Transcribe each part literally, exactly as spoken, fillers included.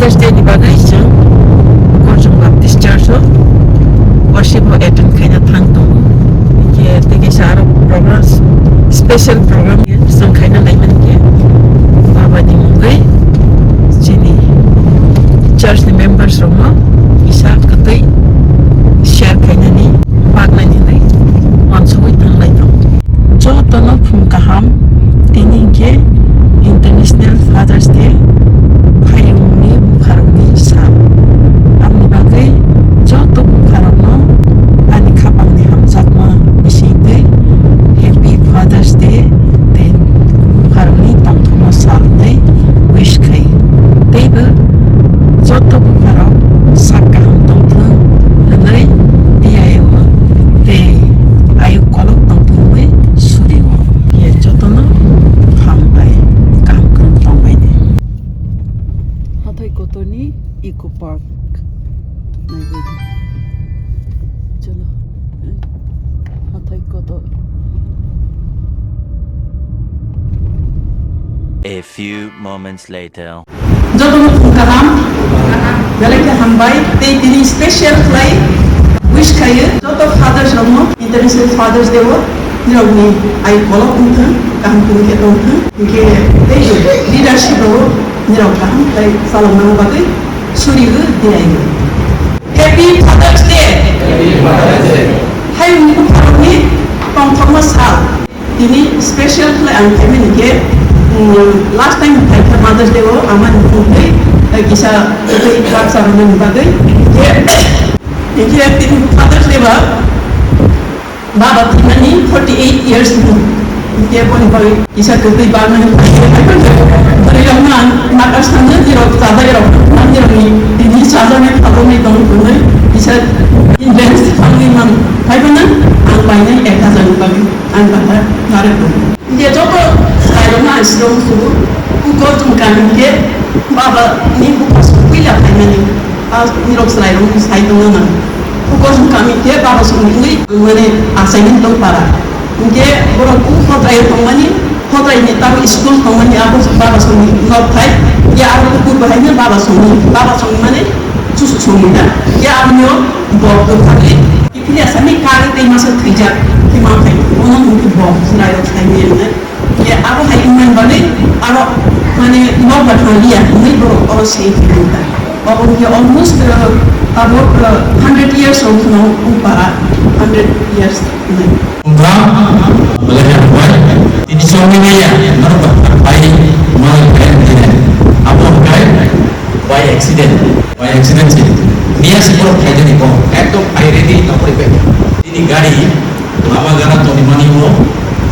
Thursday ni bagwi chwng Korsong Baptist Church o worship o attend khaina thang tongo. Hinkhe tei kaisa aro program, special program chwng khaina nai mankhe Baba ni mungwi chini church ni members rokno kisa kwtwi share khainani bagnaini hinwi uansugwi thanglai tongo. Jotono phung kaham, tini hinkhe International Father's Day, hayungni bupharokni sal. Aboni bagwi joto bupharokno ani khapangni hamjakma bisingtwi Happy Father's Day tei bupharokni tongthokma sal hwnwi wish khai. Teibo joto bupharok sak kaham tongthwng hwnwi tiyao tei ayuk kolok tongthwngwi surio. Ye jotono hambai, kaham kwrwng tongbaidi. Hathai Kotorni Eco Park naibaidi. Cholo, eh, Hathai Kotor. A few moments later. Jotono phung kaham, belai khe hambai, tei tini special khlai wish khaio joto fathers rokno International Father's Day o nirokni ayuk kolok wngthwng, kaham kunu khe tongthwng, hinkhe tei leadership rok nirok kaham khlai chalokna bagwi surigo, tiyaigo. Happy Father's Day! Hayungni bupharokni tongthokma sal. Tini special khlai ang khaimani khe, mm, last time phaikha Mother's Day o amani phungtwi, eh, kisa tei club chabanani bagwi. Hinkhe, hinkhe tini Father's Day ba baba thwinani forty eight years ni. Hinkhe boni bagwi kisa kwtwi bagmani phai. Bwrwi rokno ang nakarsanw, nirok chajak rok, nirokni tini chajaknai khaboknai tong hwnwi kisa invest family man phaiphano ang painai ek hajar ni bagwi. Ang bahar narwk. Hinkhe joto chwrairokno ang siro muchungo, Kukochung kami hinkhe baba ni bupha song puila phaimani, a nirok chwrairok sai tongna nang. Kukochung kami hinkhe baba songni wngwi ang mane achaini tong para. Hinkhe borok kung hotrai tongmani, hotrai ni tabo school tongmani abo baba songni nok thai. Hinkhe abo kukur bahaino baba songni, baba songni mane chusuk songni da. Hinkhe aboni o bok kwthangwi Kiphilwi asani kagwi tei masa thwijak khe ma phai, bono hwn khe bo chwrairok sai mil nai. Khe abo hai wngmani bagwi aro mane nokbar thang liya hwnwi borok oro se phai wngkha. Obo hwn khe almost, uh, tabuk, uh, hundred years rok phano wng para, hundred years hwnwi. Wngkha, belai khe hambai. Tini chongwi naiya, norok bai malai phai tini. Abo hwn khe by accident. By accident se. Niya se borok phaidani kok. Ekdom phai ready nokori bai. Nini gari lama gana toni mani mo.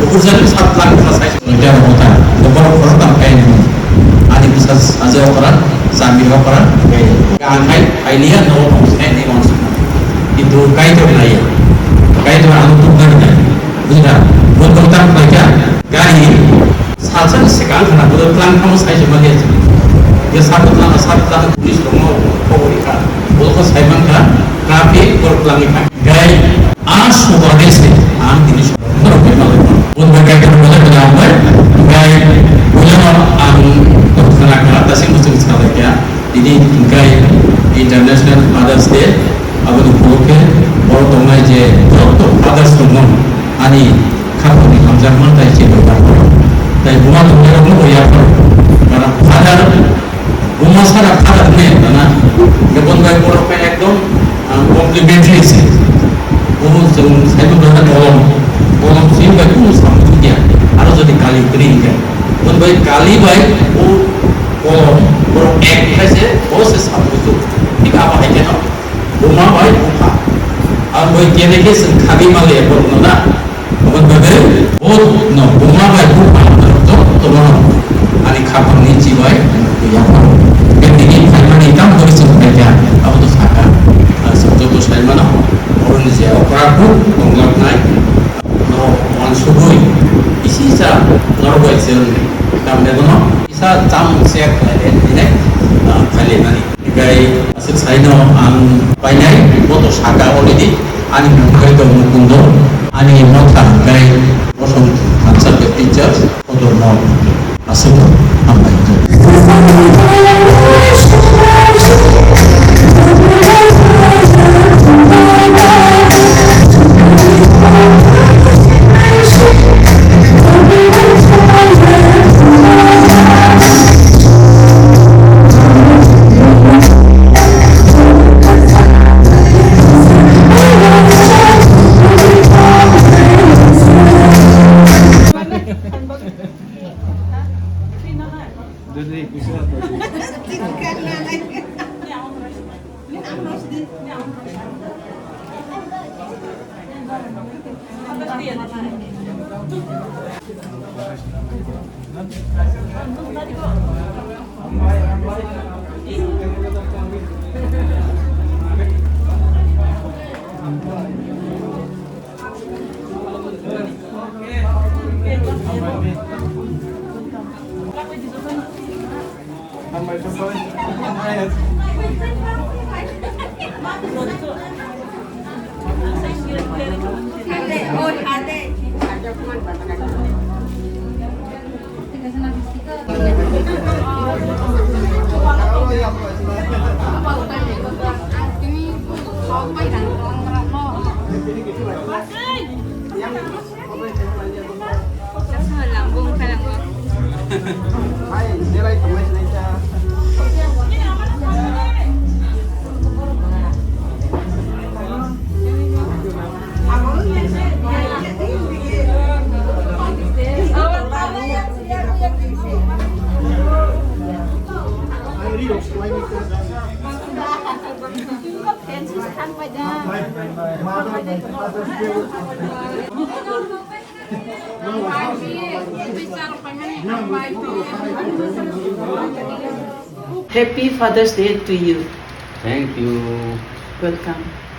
Ukur jani sat lakh kha sai. Noita rota. Borok khorok tam phai ni. Ani bwsa saja okra, sami okra. Ang khai phai niya no sai ni mon. Kintu kaitor naiya. Kaitor ang tu nai. Bujina. Mo kok tam phai kya? Gari. Salsa ni swkang khana bodo tlang thamo sai se mali achi. Ye sabu tlang, sabu tlang police tongo, khobor ikha. Bodo ko sai man kha, traffic bor tlang ikha. Gai, a suba de se, ang tini suba. Bor ko mal ko. Bor ko gai ko mal ko gai. Gai, bodo ang to khana kha, ta sing musu sa da kya. Tini hingkai International Father's Day, aboni upolokhe oro tongnai je joto fathers rokno ani khapangni hamjakma tei chebwi yapharo. Tai buma tongnairokno bo yapharo. Kana father, buma sara father hwnwi kana, bebon bai borok khe ekdom, ah, complimentary se. Bo chwng saimanrokno kolom, kolom simi bai kunu samung ya. Aro jodi kali kwrwi hwnkhe, boni bai kali bai bo kolom, borok ek khlai se, bo se sabo kuchuk. Thik abo hai kheno buma bai bupha. Ang bai kene khe chwng khagwi manliya borokno na. Aboni bagwi bo no buma bai bupha jotono ani khapangni chibai yapha. Bini phaimani tamo khe chwng phaikha, abo to sakha. Ang chwng joto sai mano, oroni je okra kuk tonglaknai. No, uansugwi, isi sa, norok bai se wngwi. Tamni bono, isa chamung se khlai le, tine, ah, phai le mani. Gai, aswk saino ang painai, boto saka already, ani mung khai tong Mukundo, ani motha gai, Bosong Thansa Baptist Church, Kotor Mall. Aswk hambai. Happy Father's Day to you. Thank you. Welcome.